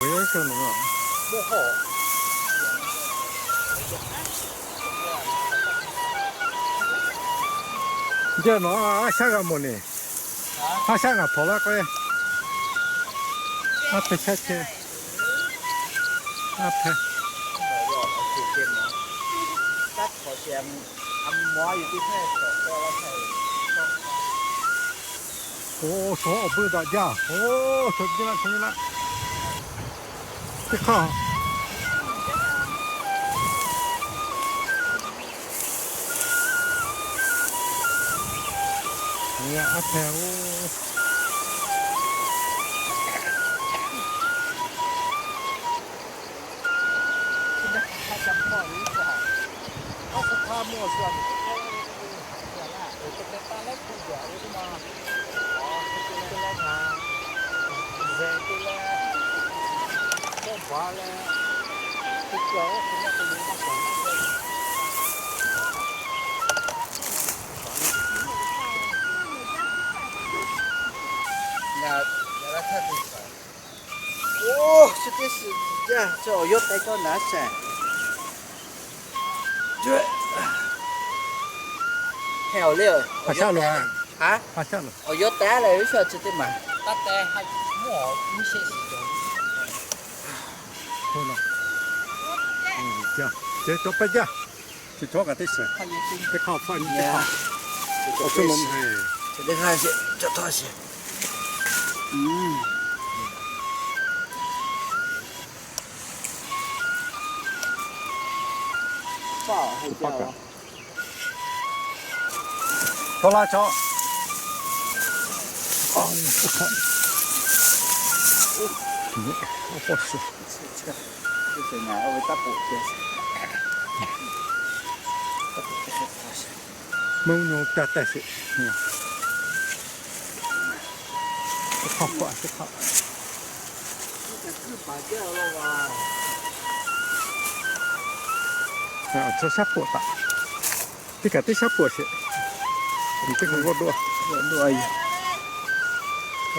Yaˇ sha nawˬ, yaˇ nawˬ a shaˉ g'a mawˬ neˬ. A shaˉ ngaˬ hpawnˬ laˇ k'o, a hpeh shaˉ chehˇ, a hpeh. Oˇ, chaw awˬ buiˇ daꞈ jaˇ. Oˇ, chaw nyi laˇ, chaw nyi laˇ. Teˇ hk'aˇ. Aˉ hpehꞈ oˬ. Oˇ, chi teˇ shiˍ jaˇ, chi awˬ yawˇ teh cawˇ naˍ sheˍ. Heh awˬ le, a shaˉ lo, a, awˬ yawˇ teh leh, ve shu chi teˇ maˬ. Ceh cawˬ pehˇ jaˇ. Chi chaw kaꞈ teˇ shiˍ, teˇ hk'aˇ awˬ hpawˇ nyi teˇ hk'aˇ, awˬ hpawˇ mawˬ meh, teˇ hk'aˇ shiˍ, cawˬ htaˇ shiˍ. Tawˇ laˇ chaw. Meuˇ nyi taˇ taˇ sheˍ. Teˇ hk'aˇ, teˇ hk'aˇ. Awˬ chaw shaˉ pawˆ taꞈ. Teˇ kaꞈ teˇ shaˉ pawˆ sheˍ. Teˇ kaꞈ g'awˇ do.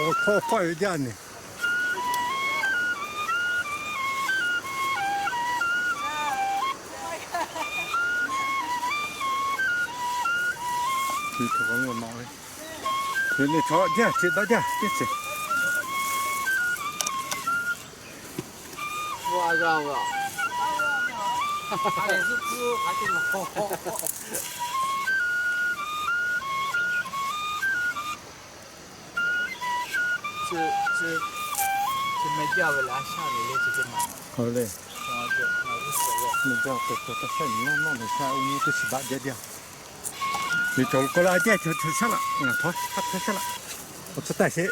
Awˬ hk'aw hpawˇ ve jaˇ neˬ. Chaw jaˇ, chi dawˇ jaˇ teˇ ceuˬ. Awˬ le. Mvuhˇ jaˇ pehˬ hk'aw taˇ shaˉ nyi nawˇ nawˇ leh shaˉ uˇ nyi teˇ shiˍ daꞈ jaˇ jaˇ. Miˬ cawˬ lo k'o la jaˇ, chaw chaw shaˉ laꞈ ngaˬ htaw haˉ hpehˇ shaˉ laꞈ. Awˬ tcuh taˇ sheˍ.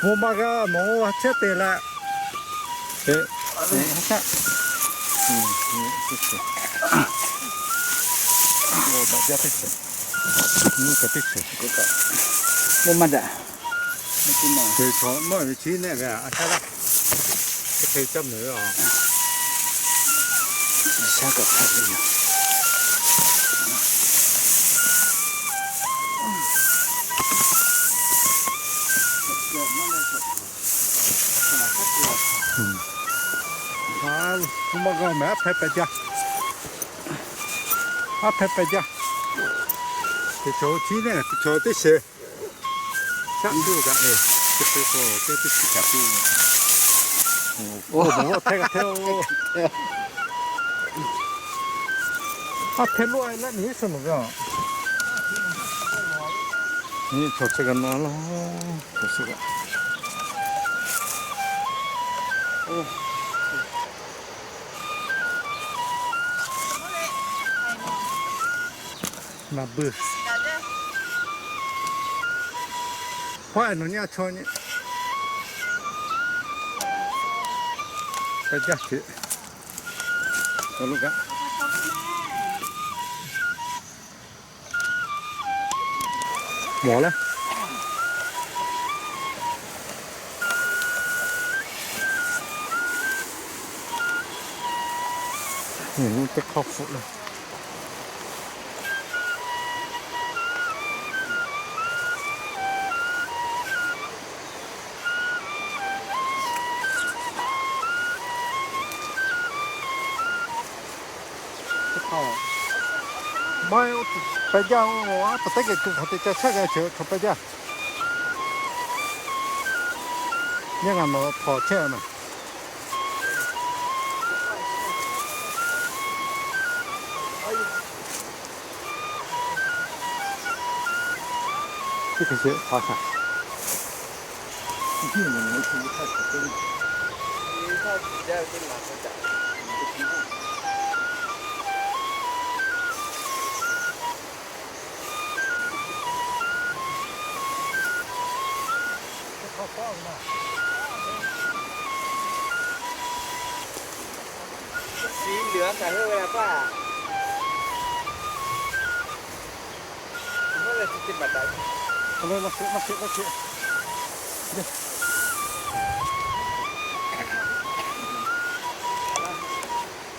Bon maˇ g'a mawˬ chehˇ te leh. Bon daꞈ jaˇ teˇ ceuˬ. Mvuhˇ kaꞈ teˇ ceuˬ. Bon maˇ daꞈ. Te chaw mawˇ ve chi neˆ ve a shaˉ laꞈ. Teˇ hk'e caˇ mehˍ ve a. Shaˉ kaꞈ hpehꞈ ve yoˬ. Maˇ g'a mehˍ, aˉ hpehˇ pehˍ jaˇ. Aˉ hpehˇ pehˍ jaˇ. Teˇ chaw chi neˆ, teˇ chaw teˇ shehˍ. Shaˉ tuˬ kaꞈ e, teˇ hk'e k'o teˇ teˇ shiˍ kaꞈ tuˬ. Oˇ, hpehˇ kaꞈ hpehˇ oˬ. Aˉ hpehˇ loˆ a leh nyi shu nawˬ ve a. Nyi chaw chi kaꞈ na laˇ, chaw chi kaꞈ. Naˬ beuˬ. Hawˉ nawˬ nyi a chaw nyi. Ka jaˇ ceꞈ. Kaˬ lo kaꞈ. Mawˬ leh. Teˇ hk'aˇ hpfuhˆ leh. Maˇ heˆ, peh jaˇ-oˬ, a pa taˉ geh keu hk'aˬ te ca chaˇ g'a cheuˬ hk'aˬ peh jaˇ. Yaˇ ngaˬ nawˬ htawnˍ chehˇ a naˬ. Teˇ hk'e sheˍ hk'aˬ shaˍ.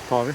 Htawnˍ ve.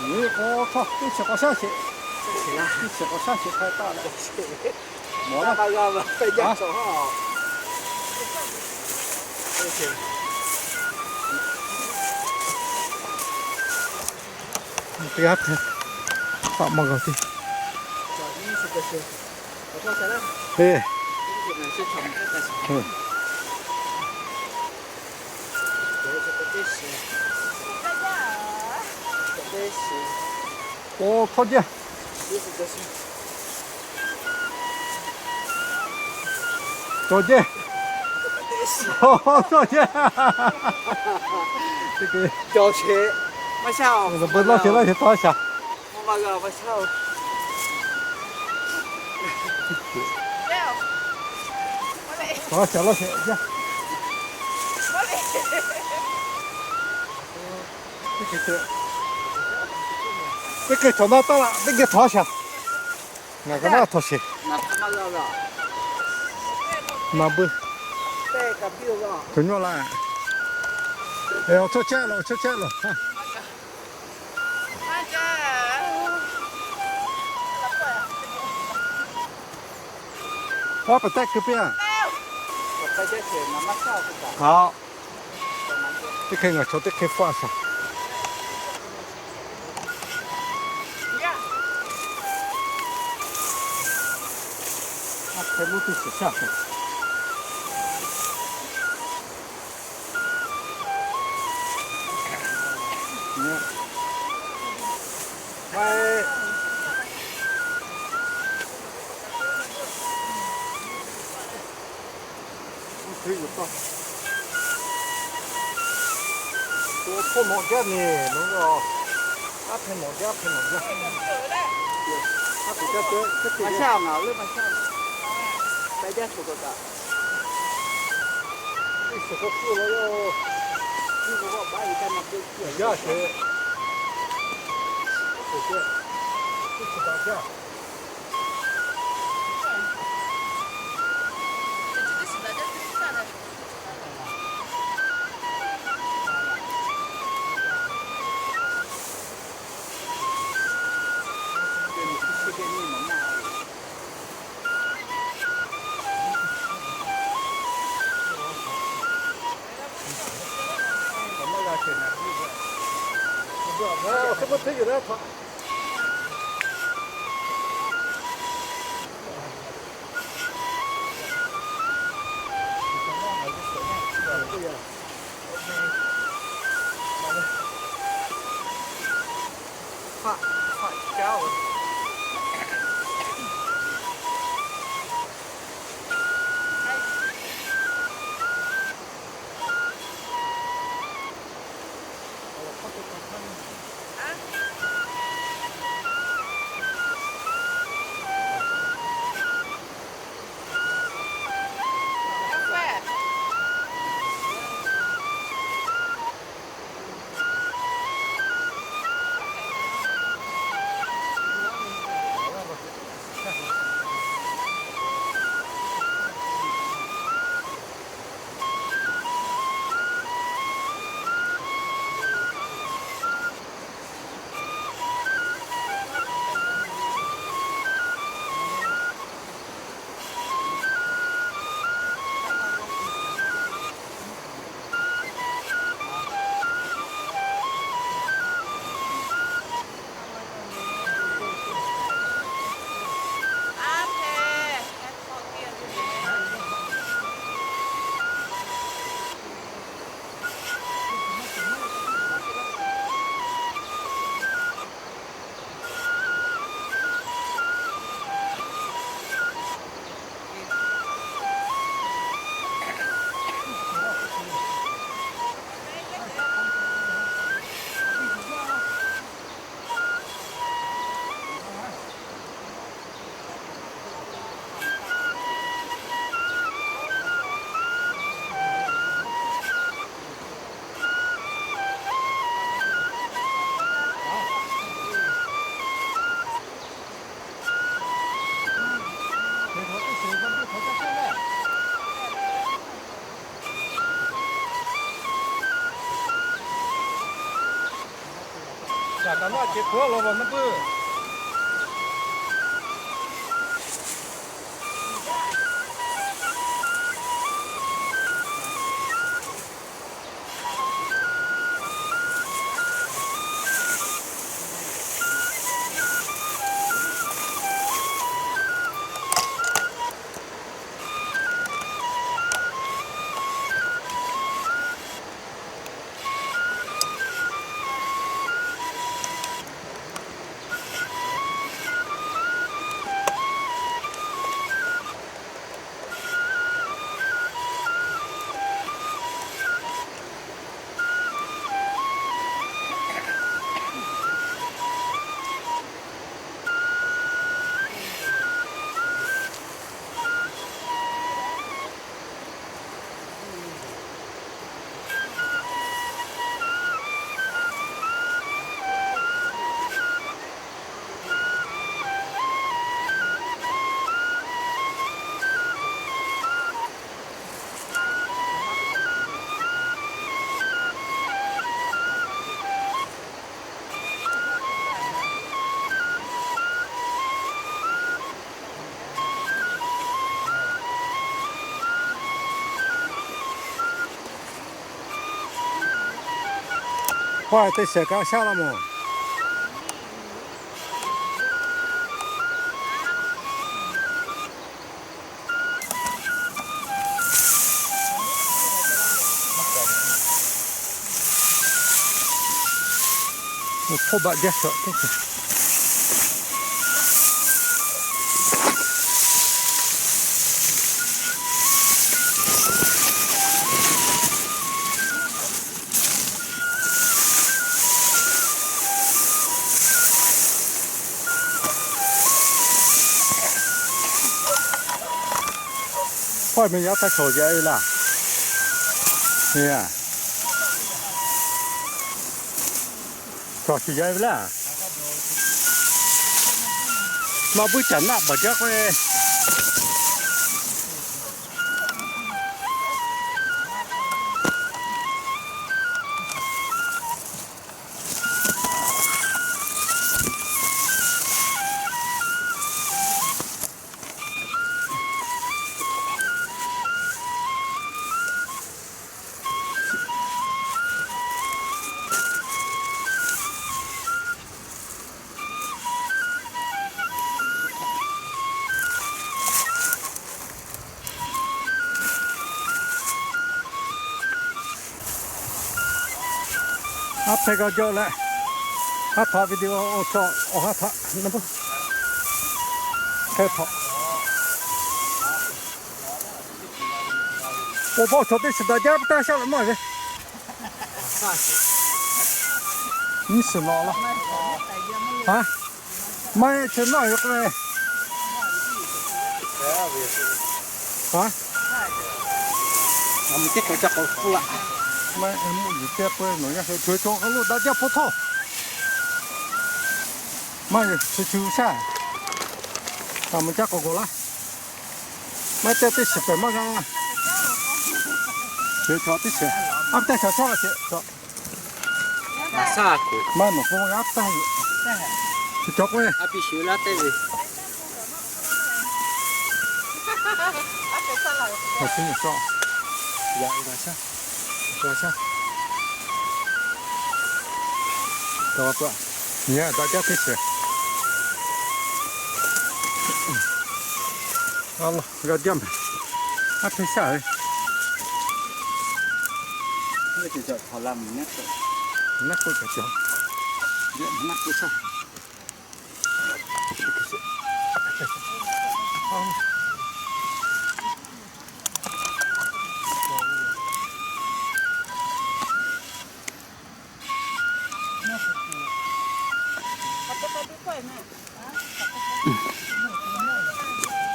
Nyi k'o htawˇ teˇ chi k'awꞈ shaˉ sheˍ. Teˇ chi k'awꞈ shaˉ sheˍ hk'a taˆ leh. Mawˬ laˇ. Teˇ g'aˇ hteˇ faˆ maˇ g'a teˇ. Heˇ. Oˇ htawˇ jaˇ. Cawˬ jehˇ. Cawˬ jehˇ. Teˇ hk'e cawˬ sheˍ. Maˇ shaˉ-oˬ, beuꞈ lawˇ sheˍ laˇ sheˍ htawˇ shaˍ. Maˇ g'a maˇ shaˉ-oˬ. Htawˇ shaˍ lawˇ sheˍ jaˇ. Teˇ hk'e cawˬ na taˇ laꞈ, teˇ geh htawˇ shaˍ. Ngaˬ ka maˇ htawˇ sheˍ. Naˍ beuˇ. Cawˬ nyawˇ laˇ. Awˬ chawˇ chehˇ laˬ, awˬ chawˇ chehˇ laˬ. Oˇ pa taˆ keu piˇ a. Aˬ, teˇ hk'e ngaˬ chaw teˇ hk'e faˆ shaˍ. Aˬ hk'e lo teˇ shiˍ shaˍ. Hpawˇ nawꞈ jaˇ neˬ, nawˬ hui a. Aˉ hpehꞈ nawꞈ jaˇ, aˉ hpehꞈ nawꞈ jaˇ. Aˉ hpehꞈ jaˇ, maˇ shaˉ ngaˬ leuˉ maˇ shaˉ. Pehꞈ jaˇ tuˬ kaꞈ kaꞈ. Teˇ shiˍ k'awꞈ hpuˇ law yoˬ. Teˇ k'awꞈ baˆ ve kaˇ na teˇ jaˇ sheˍ. Aˉ hpehꞈ jaˇ. Teˇ shiˍ baꞈ jaˇ. Kaꞈ kaꞈ maˇ ceh hpu aˉ law vaˬ naˉ puiˉ. Hk'aw teˇ shehˍ kaꞈ shaˉ laˇ mawˬ. Hpawˇ baꞈ jaˇ shawˍ teˇ. Hpawˇ miˬ yaˇ htaˇ chaw yaꞈ ve laˇ. Chaw shuˍ yaꞈ ve laˇ. Maˇ buiˇ caˬ naˆ baˬ jaˇ k'oˆ ve. Aˉ hpehˇ g'a jawˆ leh, haˉ htaꞈ video awˬ chaw awˬ haˉ htaꞈ na bvuhˇ hk'e htaꞈ. Awˬ pa awˬ chaw teˇ shiˍ daꞈ jaˇ pa taˇ shaˉ leh maˇ ve. Nyiˇ shiˍ lawˬ laˇ. Maˇ heˆ, chi nawˬ ve k'o. Maˇ heˆ, mvuhˇ yeˬ teˇ k'oˆ nawˬ yaˇ hk'e chaweh chaw hk'aw lo daꞈ jaˇ pa htawˇ. Maˇ heˆ, chi chi shaˉ. Kaꞈ mvuhˇ caˇ k'awꞈ g'awˬ laˇ. Maˇ heˆ, teˇ shiˍ pehˍ maˇ g'a. Chaweh chaw teˇ shiˍ. Aˉ teˇ chaw shaˉ la chaweh chaw. Maˇ nawˬ k'o aˉ taˇ yoˬ. Chi cawˬ k'oˆ ve. Awˬ shu nyi shaˉ. Yaꞈ g'a shaˉ. G'a shaˉ. Nyi daꞈ jaˇ teˇ shiˍ. G'a jaˇ mehˍ. Aˉ hpehˇ shaˉ ve. Naˆ k'oˆ kaꞈ cawˬ. Naˆ k'oˆ shaˉ.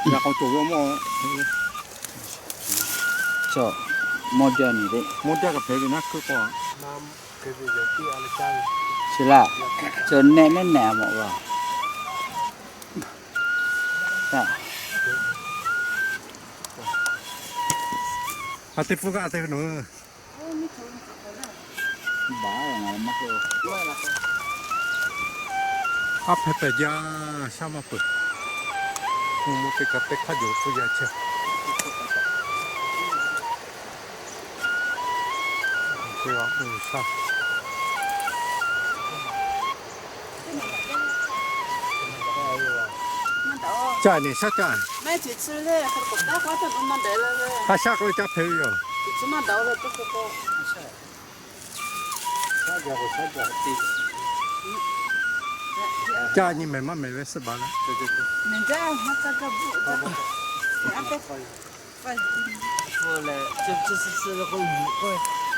Yaꞈ k'aw cawˬ ve mawˇ. Chaw, mawˇ jaˇ nyi le. Mawˇ jaˇ kaꞈ hpehꞈ ve naˉ hkuiˉ k'o. Chi laˇ, chaw nehˆ nehˉ nehˬ mawˬ g'a. A teˇ pfuhˇ g'aˇ te ve nawˬ hui. Baˬ ngaˬ maˇ k'oˆ. Aˉ hpehˇ pehˬ jaˇ, shaˉ maˇ peuˬ. Mvuhˇ mvuhˇ teˇ kaꞈ teˇ hk'aˇ jawˬ k'oˆ yaˇ chehˇ. Caˇ niˬ shaˉ caˇ. Ha shaˉ k'oˆ ve caˇ hpehꞈ ve yoˬ. Caˇ nyi mehˬ maˇ mehˬ ve suhˉ baˬ leh.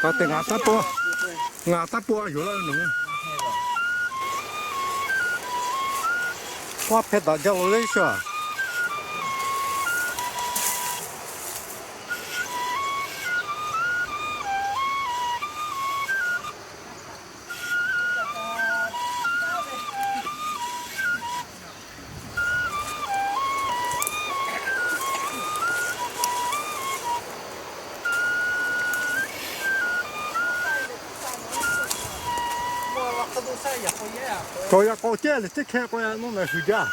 Taˇ te ngaˬ taˇ pawˆ, ngaˬ taˇ pawˆ a yoˬ laˇ ve nawˬ. Aˉ hpehˇ daꞈ jaˇ lo le shu a. K'awꞈ yaꞈ k'awꞈ cehˇ lehˬ, teˇ hkeh k'awꞈ yaꞈ nawˉ mehˍ huiˍ jaˇ.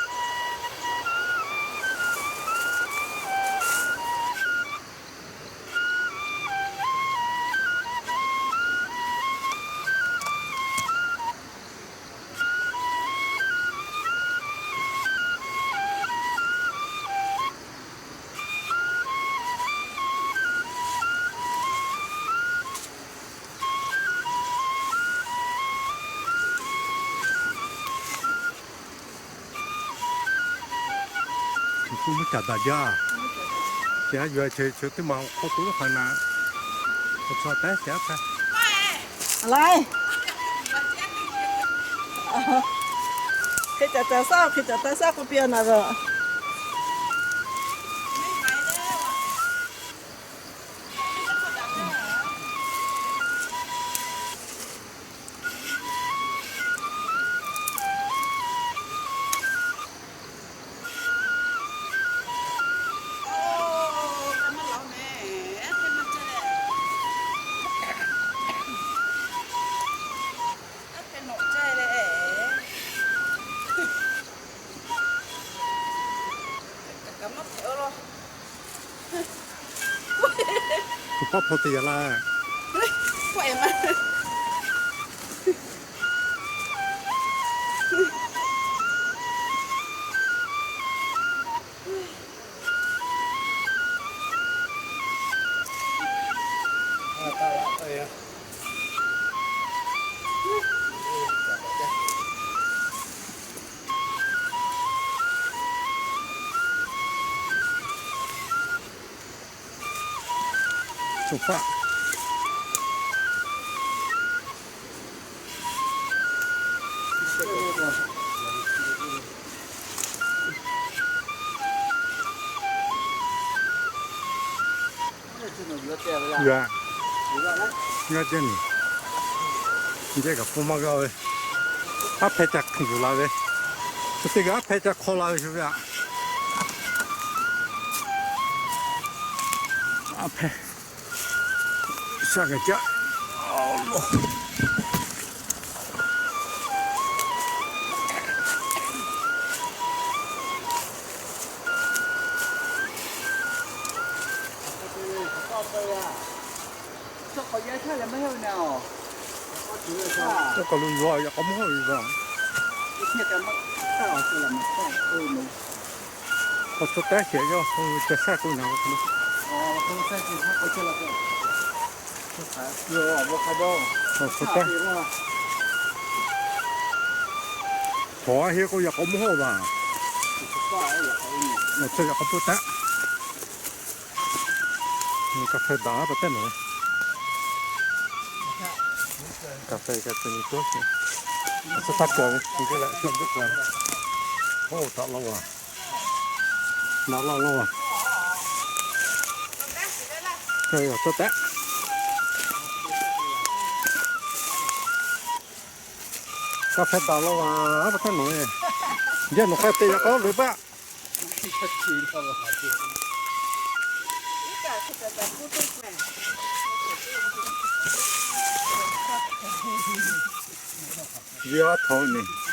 Kuˬ muˇ caˍ daꞈ jaˇ. Chi a yuˬ a che che teˇ ma hk'aw to hk'a na, awˬ chawˇ tehˉ tehˉ hk'a. Laiˉ, hk'e caˍ caˍ shaˉ, hk'e caˍ taˇ shaˉ k'oˆ piˇ a naˍ ve. Paˉ hpaw te yaꞈ laˇ. Choˬ hpaˆ. Yaꞈ, g'aˇ jehˇ nyi. Jehˇ kaꞈ pon maˇ g'a ve. Aˉ hpehˇ ca hk'e yuˬ la ve. Teˇ g'aˇ aˉ hpehˇ ca hk'aw la ve shu ve aꞈ. Aˉ hpehˇ. Shaˉ kaꞈ caˇ. K'awꞈ lo yuˬ a, yaꞈ k'aw mawˇ ve yoˬ. K'awꞈ tcuh tehˉ shehˍ yawˇ, ca shaˉ k'oˆ na. K'awꞈ tcuh tehˉ. Htawnˍ a heˆ k'o yaꞈ k'aw mawˇ hawˇ vaˬ. Awˬ tcuh yaꞈ k'aw peuˇ tehˉ. Kaꞈ hpehˇ daꞈ pa tehˉ nawˬ. Kaꞈ hpehˇ kaꞈ te nyi tuˉ. Aˬ tcuh taˇ kaˬ ve, hawˇ taꞈ laˇ vaˬ. Naꞈ laˇ laˇ vaˬ. Tcuh tehˉ. Kaꞈ hpehˇ daꞈ laˇ vaˬ, a pa tehˉ nawˬ. Yehˇ nawˬ hk'a te yaꞈ k'aw lo paˆ. Viˇ aˉ htaw neˬ.